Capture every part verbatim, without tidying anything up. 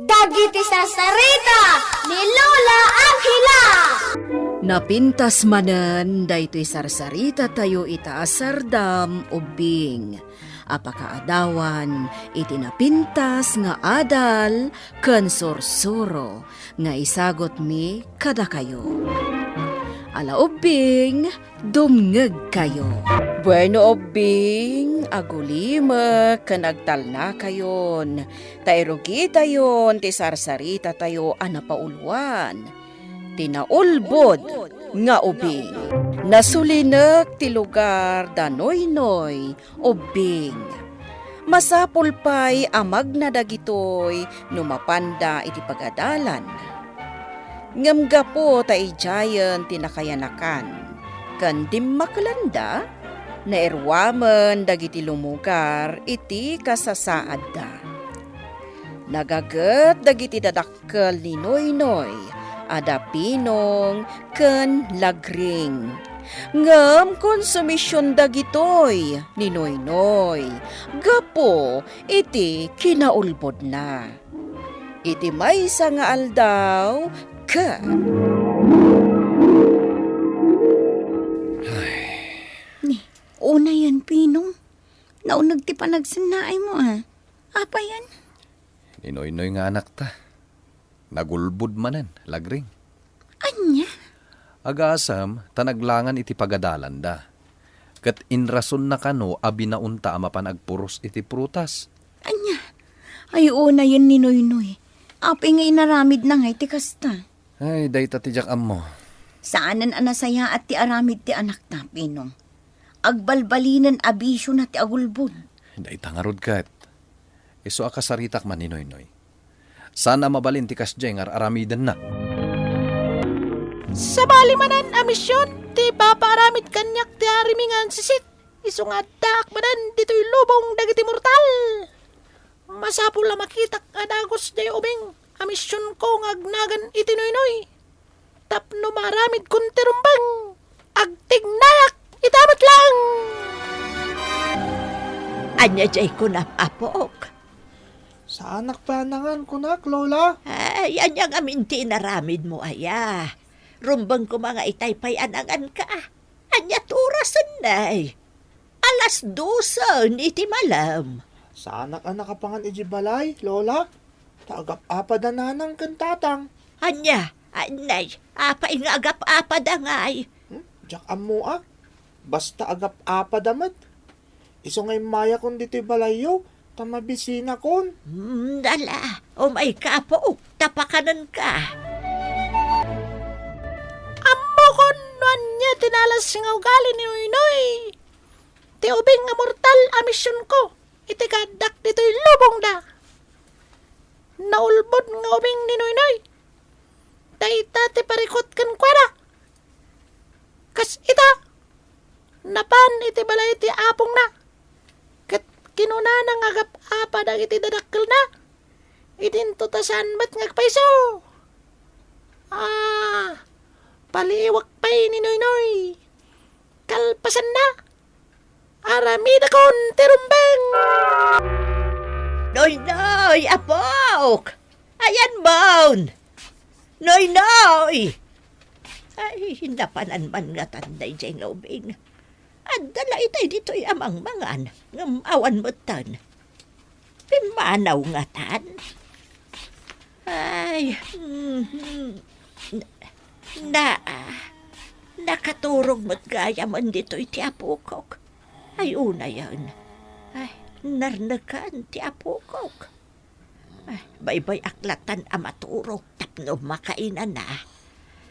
Dagiti sarsarita ni Lola Angela. Napintas manen daytoy sarsarita tayo ita a sardam ubbing a pakaadawan iti napintas nga adal ken sursuro nga isagutmi kadakayo. Ala ubbing, dumngegkayo. Bueno, ubbing, agulimek ken agtalnakayon, ta irugitayon ti sarsarita tayo a napauluan, ti naulbod nga ubing. Nasulinek ti lugar da Noynoy, ubbing. Masapul pay a magna dagitoy no mapanda iti pagadalan. Ngem gapu ta idiayen ti nakayanakan ken dimmakelanda, nairuamen dagiti lumugar iti kasasaadda. Nagaget dagiti dadak- kel ni Noynoy a da Pinong ken Lagring. Ngem konsumision dagitoy ni Noynoy gapu iti kinaulbodna. Iti maysa nga aldaw, ket Ni, unayen, Pinong. Nauneg ti panagsennaaymo, a. Apayen? Ni Noynoy nga anakta. Nagulbod manen, Lagring. Ania? Agasem ta naglangan iti pagadalanda. Ket inrasonna kano a binaonta a mapan agpuros iti prutas. Ania? Ay, unayen ni Noynoy. Apay nga inaramidna nga iti kasta? Ay, dayta ti diak ammo. Saanen a nasayaat ti aramid ti anakta, Pinong. Agbalbalinen a bisiona ti agulbod. Dayta ngarud ket. Isu a kasaritak man ni Noynoy. Saan a mabalin ti kasdiay nga ar-aramidenna. Sabali manen a mision ti ipapaaramid kaniak ti arimingan sisik, isu nga addaak manen ditoy lubong dagiti mortal. Masapul a makitak a dagus diay ubing a misionko nga agnagan iti Noynoy. Tapno maaramidkon ti rumbeng, agtignayak ita met laeng. Ania diay kunam, apok? Saanak pay a nangan kunak, Lola. Ay, ania ngamin ti inaramidmo aya? Rumbeng koma nga itay pay a nanganka. Ania ti orasen, nay? Alas dose iti malem. Saanak a nakapangan idiay balay, Lola. Ta agap-apa da nanang ken tatang. Ania? Ay, nay, apay nga agap-apa da ngay? Hmm? Diak ammo a. Basta agap-apa da met. Isu nga immayakon ditoy balayyo, ta mabisinakon. Hmm, ala, umayka, apok, ta pakanenka. Ammokon no ania ti nalas nga ugali ni Noynoy. Ti ubing nga mortal a misionko iti kaaddak ditoy lubongda. Naulbod nga ubing ni Noynoy. Dayta ti parikut kenkuana. Kas ita, napan iti balay ti apongna, ket kinunana nga agap-apa dagiti dadakkelna. Idinto ta saan met nga agpayso. Ah, paliiwak pay ni Noynoy. Kalpasanna, aramidakon ti rumbeng. Noynoy, apok! Ayanmon! Noynoy! Ay, napanan man ngatan daydiay nga ubing. Adda la itay ditoy a mangmangan, ngem awan metten. Pimmanaw ngatan? Ay, mhm. Na, na, nakaturog met gayamen ditoy ti apokok. Ay, unayen. Ay, narnekan ti apokok. Ay, baybay-ak latan a maturog tapno makainana.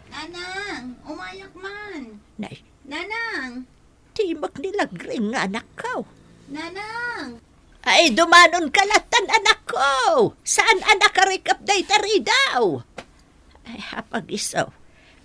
Nanang, umayak man. Nay. Nanang! Timek ni Lagring nga anakko. Nanang! Ay, dumanonka latan, anakko! Saan a nakarikep dayta ridaw? Ay, apag-isu,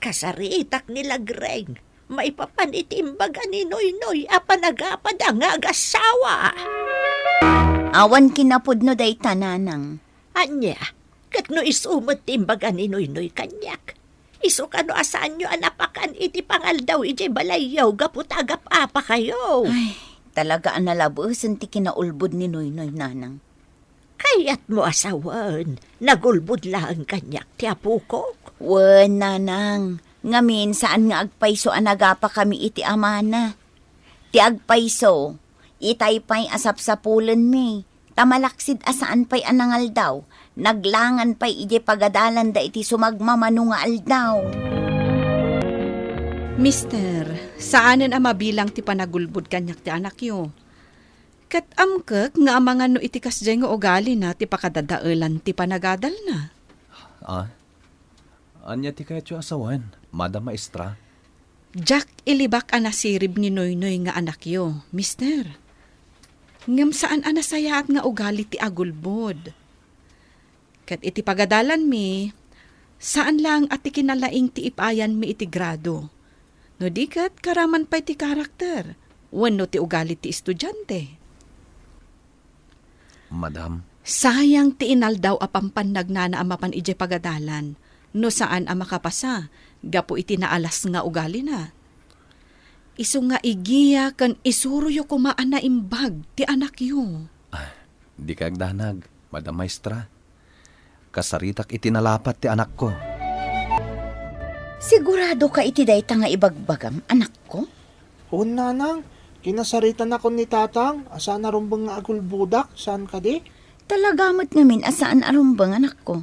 kasaritak ni Lagring. Maipapan iti imbaga ni Noynoy a panagapada nga agassawa. Awan kinapudno dayta, nanang. Ania, ket no isu met ti imbaga ni Noynoy kaniak, isu kano a saanyo a napakan iti pangaldaw idiay balayyo gapu ta agap-apakayo? Ay, talaga a nalabesen ti kinaulbod ni Noynoy, nanang. Kayatmo a sawen, nagulbod laeng kaniak ti apokok? Wen, nanang, ngamin saan nga agpayso a nagapakami iti amana. Ti agpayso, itay pay a sapsapulenmi, ta malaksid a saan pay a nangaldaw, naglangan pay idiay pagadalanda iti sumagmamano nga aldaw. Mister, saanen a mabilang ti panagulbod kaniak ti anakyo. Ket amkek nga amangan no iti kasdiay nga ugalina ti pakadadaelan ti panagadalna. Ah? Ania ti kayatyo a sawen, Madam Maestra? Diak ilibak a nasirib ni Noynoy nga anakyo, Mister. Ngem saan a nasayaat nga ugali ti agulbod. Ket iti pagadalanmi, saan laeng a ti kinalaing ti ipayanmi iti grado, no di ket karaman pay ti karakter wenno ti ugali ti estudiante. Madam. Sayang ti inaldaw a pampannagnana a mapan idiay pagadalan no saan a makapasa gapu iti naalas nga ugalina. Isu nga igia ken isuroyo koma a naimbag ti anakyo. Ah, di kay agdanag, Madam Maestra. Kasaritak iti nalapat ti anakko. Sigurado ka iti dayta nga ibagbagam, anakko? Wen, nanang, kinasaritanakon ni tatang a saan a rumbeng nga agulbodak, saan kadi? Talaga met ngamin a saan a rumbeng, anakko.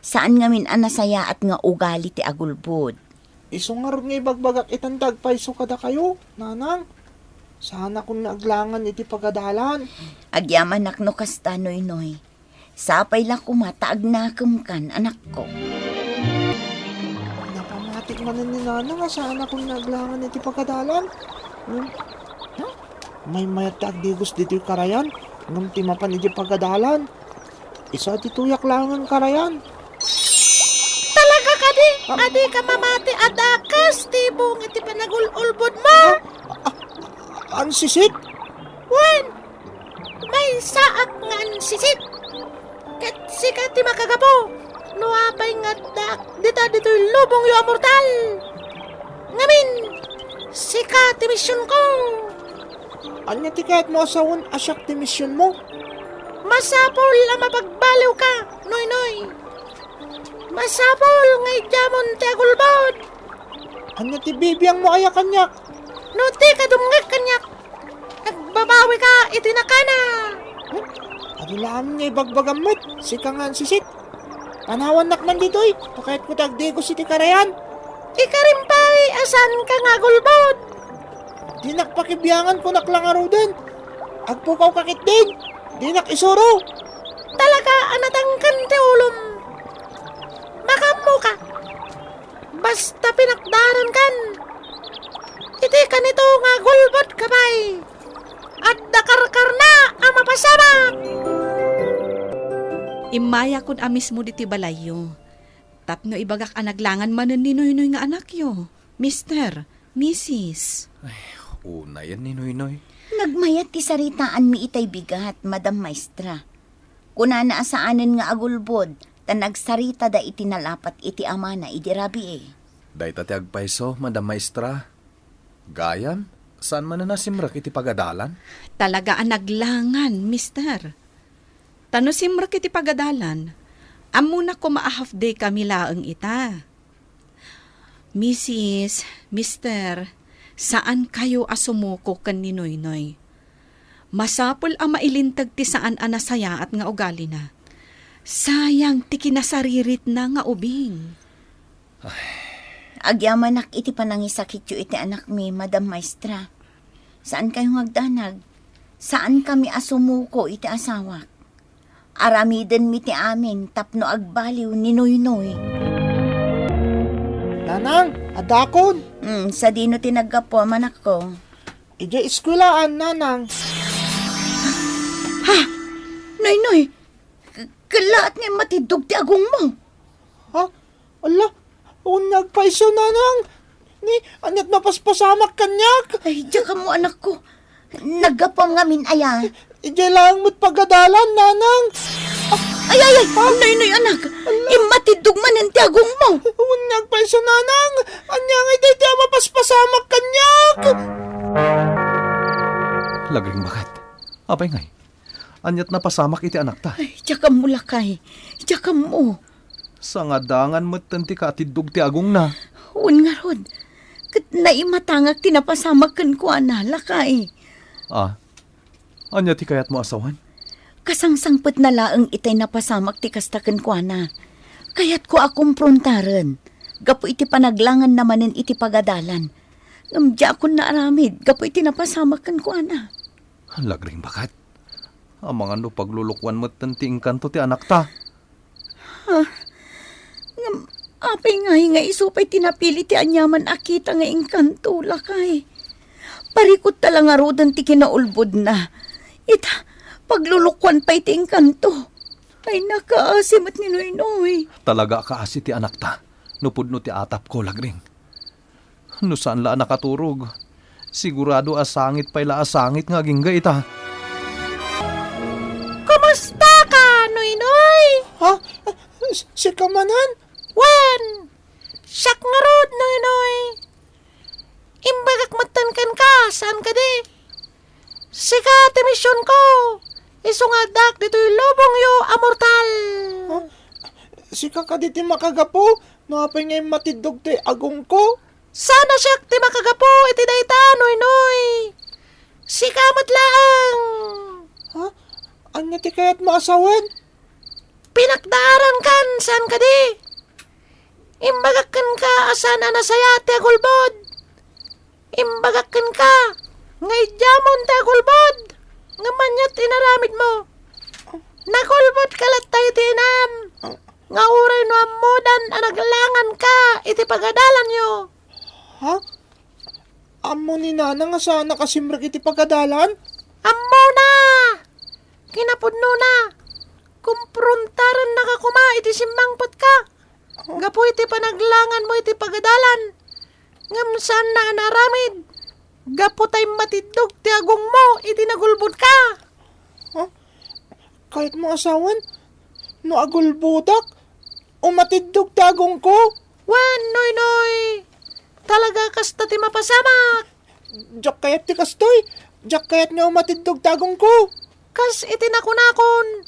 Saan ngamin a nasayaat nga ugali ti agulbod. Isu ngarud nga ibagbagak itan ti agpayso kadakayo, nanang. Saanakon nga aglangan iti pagadalan. Agyamanak no kasta, Noynoy. Sapay la koma ta agnakemkan, anakko. Napamatik manen ni nanang a saanakon nga aglangan iti pagadalan. Hmm? Huh? Maymayat ti agdigos ditoy karayan, ngem ti mapan iti pagadalan, isu a ditoyak laengen karayan. Talaga kadi? Ah. A dika mamati a dakes ti bung iti panagul-ulbodmo? Ah, ah, ansisit? Wen, maysaak nga ansisit. Ket sika ti makagapu no apay nga addaak dita ditoy lubongyo a mortal. Ngamin, sika ti misionko. Ania ti kayatmo a sawen a siak ti misionmo? Masapul a mapagbaliwka, Noynoy. Masapul nga idiamon ti agulbod. Ania ti bibiangmo aya kaniak? No dika dumngeg kaniak, agbabawika iti nakana. Hmm? Adu la amin nga ibagbagam met, sika nga ansisit. Panawannak man ditoy, ta kayatko ti agdigos iti karayan. Ikarim pay a saanka nga agulbod. Dinak pakibiangan, kunak la ngaruden. Agpukawka ketdin, dinak isuro. Talaga a natangken ti ulom. Makaammoka. Basta pinakdarankan. Iti kanito nga agulbodka pay, adda karkarna a mapasamak. Immayakon a mismo ditoy balayyo. Tapno ibagak a naglangan manen ni Noynoy nga anakyo, Mister, Misis. Ay, unayen ni Noynoy. Nagmayat ti saritaanmi itay bigat, Madam Maestra. Kunana a saanen nga agulbod, ta nagsaritada iti nalapat iti amana idi rabii. Dayta ti agpayso, Madam Maestra. Gayam, saan manen a simrek iti pagadalan? Talaga a naglangan, Mister. Ta no simrek iti pagadalan, ammona koma a half day kami laeng ita. Misis, Mister, saan kayo a sumuko ken ni Noynoy. Masapul a mailinteg ti saan a nasayaat nga ugalina. Sayang ti kinasariritna nga ubing. Ay. Agyamanak iti panangisakityo iti anakmi, Madam Maestra. Saan kayo nga agdanag? Saan kami a sumuko iti asawak? Aramidenmi ti amin tapno agbaliw ni Noynoy. Nanang, adakon. Hmm, sadino ti naggapuam, anakko? Idiay eskwelaan, nanang. Ha? Noynoy, k-, kellaat nga immatiddog ti agongmo. Ha? Ala, wen nga agpayso, nanang. Ni, ania't mapaspasamak kaniak? Ay, diak ammo, anakko. Naggapuam ngamin aya? Idiay laeng met pagadalan, nanang. Ah, ay, ay, ay! Ah! Noynoy, anak! Ala! Immatiddog manen ti agongmo! Wen nga agpayso, nanang! Ania ngay daytoy a mapaspasamak kaniak? Lagring baket. Apay ngay? Aniat napasamak iti anakta? Ay, diak ammo, lakay. Diak ammo. Sangadangan metten ti katiddog ti agongna. Wen ngarud, ket naimatangak ti napasamak kenkuana, lakay. Ah, ania ti kayatmo a sawen? Kasangsangpetna laeng itay napasamak ti kasta kenkuana. Kayatko a kompruntaren gapu iti panaglanganna manen iti pagadalan. Ngem diakon naaramid gapu iti napasamak kenkuana. Lagring baket. Amangan no paglulukuan metten ti engkanto ti anakta. Ha? Ngem apay ngay nga isu pay ti napili ti aniaman a kita nga engkanto, lakay? Parikut ta la ngaruden ti kinaulbodna. Ita, paglulukuan pay ti engkanto. Ay, nakaasi met ni Noynoy. Talaga a kaasi ti anakta. No pudno ti atapko, Lagring. No saan la a nakaturog, sigurado a sangit pay la a sangit nga agingga ita. Kumustaka, Noynoy? Ha? S-, sika manen? Wen, siak ngarud, Noynoy. Imbagak metten kenka, saan kadi? Sika ti misionko, isu nga addak ditoy lubongyo a mortal. Ha? Sika kadi ti makagapu no apay nga immatiddog ti agongko? Saan a siak ti makagapu iti dayta, Noynoy. Sika met laeng. Ha? Ania ti kayatmo a sawen? Pinakdaarankan, saan kadi? Imbagak kenka a saan a nasayaat ti agulbod. Imbagak kenka nga idiamon ti agulbod, ngem ania ti inaramidmo? Nagulbodka latta iti inam, nga uray no ammodan a naglanganka iti pagadalanyo. Ha? Ammo ni Nana nga saanak a simrek iti pagadalan? Ammona! Kinapudnona, kumprontarennaka koma iti simmangpetka gapu iti panaglanganmo iti pagadalan, ngem saanna a naaramid gapu ta immatiddog ti agongmo iti nagulbodka. Ha? Kayatmo a sawen no agulbodak, umatiddog ti agongko? Wen, Noynoy, talaga kasta ti mapasamak. Diak kayat ti kastoy. Diak kayat nga umatiddog ti agongko. Kas iti nakunakon,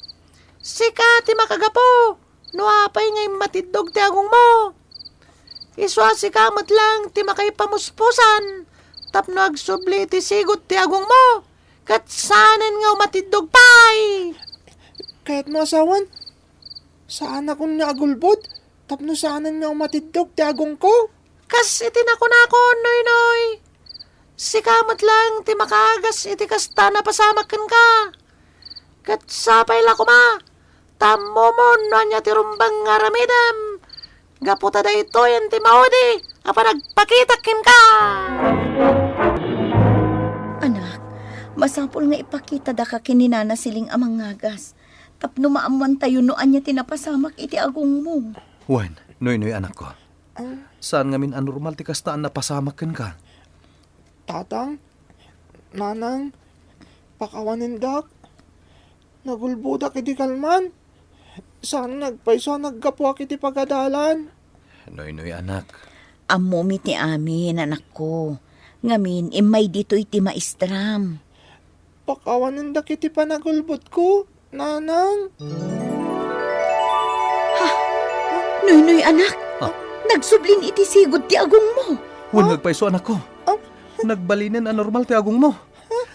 sika ti makagapu no apay nga immatiddog ti agongmo. Isu a sika met laeng ti makaipamuspusan tapno agsubli iti sigud ti agongmo, ket saanen nga umatiddog pay. Kayatmo a sawen? Saanakon nga agulbod tapno saanen nga umatiddog ti agongko? Kas iti nakunakon, Noynoy, sika met laeng ti makaagas iti kasta a napasamak kenka. Ket sapay la koma ta ammomon no ania ti rumbeng nga aramidem, gapu ta daytoyen ti maudi a panagpakitak kenka. Anak, masapul nga ipakitada ka ken ni Nana Siling a mangagas tapno maammoantayo no ania ti napasamak iti agongmo. Wen, Noynoy, anakko. Ah. Saan ngamin a normal ti kasta a napasamak kenka? Tatang, Nanang, pakawanendak. Nagulbodak idi kalman. Saan nga agpayso a naggapuak iti pagadalan. Noynoy, anak. Ammomi ti amin, anakko. Ngamin, immay ditoy ti maestram. Pakawanendak iti panagulbodko, Nanang. Ha? Noynoy, anak. Ah. Nagsublin iti sigud ti agongmo. Wen, ah, agpayso, anakko. Ah. Nagbalinen a normal ti agongmo.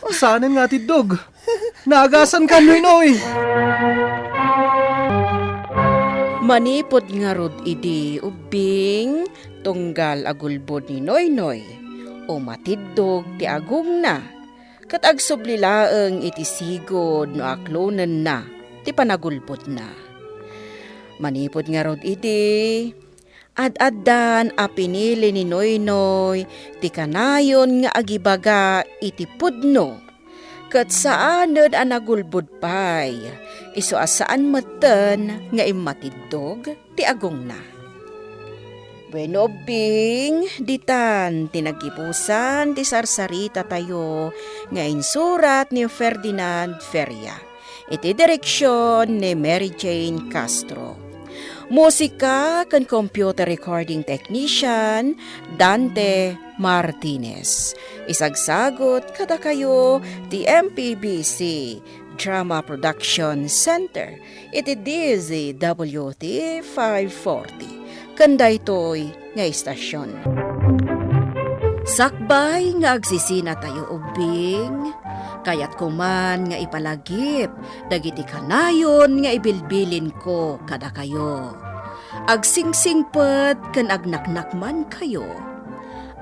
Saanen nga atiddog. Naagasanka, Noynoy. Manipud ngarud idi ubbing, tunggal agulbod ni Noynoy, umatiddog ti agongna, ket agsubli laeng iti sigud no aklonenna ti panagulbodna. Manipud ngarud idi, ad-addan a pinili ni Noynoy ti kanayon nga agibaga iti pudno, ket saanen a nagulbod pay, isu a saan metten nga immatiddog ti agongna. Wenno ubbing, ditan ti naggibusan ti sarsaritatayo nga insurat ni Ferdinand Feria. Iti direksion ni Mary Jane Castro. Musika ken computer recording technician, Dante Martinez. Isagsagut kadakayo ti M P B C Drama Production Center iti D Z W T five forty, ken daytoy nga istasyon. Sakbay nga agsisinatayo ubbing, kayatko man nga ipalagip dagiti kanayon nga ibilbilinko kadakayo. Agsingsingpet ken agnaknakmankayo.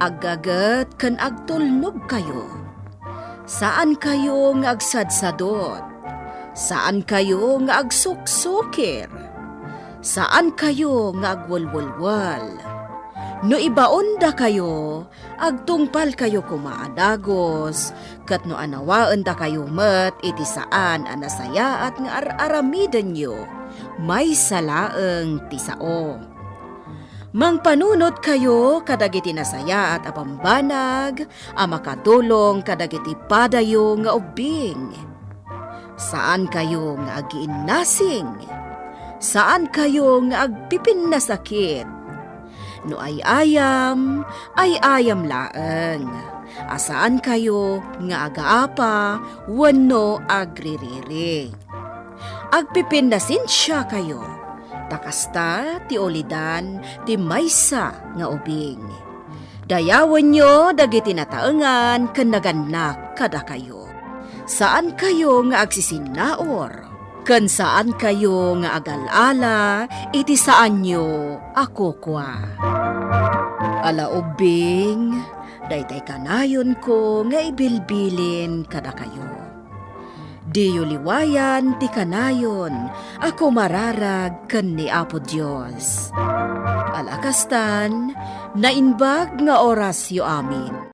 Aggaget ken agtulnogkayo. Saankayo nga agsadsadot. Saankayo nga agsuksukir. Saankayo nga agwelwelwel. No ibaondakayo, agtungpalkayo koma a dagus, ket no anawaendakayo met iti saan a nasayaat nga ar-aramidenyo, maysa laeng ti sao. Mangpanunotkayo kadagiti nasayaat a bambanag a makadulong kadagiti padayo nga ubbing. Saankayo nga agiinnasing. Saankayo nga agpipinnasakit. No ay-ayam, ay-ayam laeng. A saankayo nga agaapa wenno agririri. Agpipinnasensiakayo, ta kasta ti ulidan ti maysa nga ubing. Dayawenyo dagiti nataengan ken nagannak kadakayo. Saankayo nga agsisinnaur, ken saankayo nga agal-ala iti saanyo a kukua. Ala ubbing, daytay kanayonko nga ibilbilin kadakayo. Diyo liwayan ti kanayon a kumararag ken ni Apo Dios. Ala kastan, naimbag nga orasyo amin.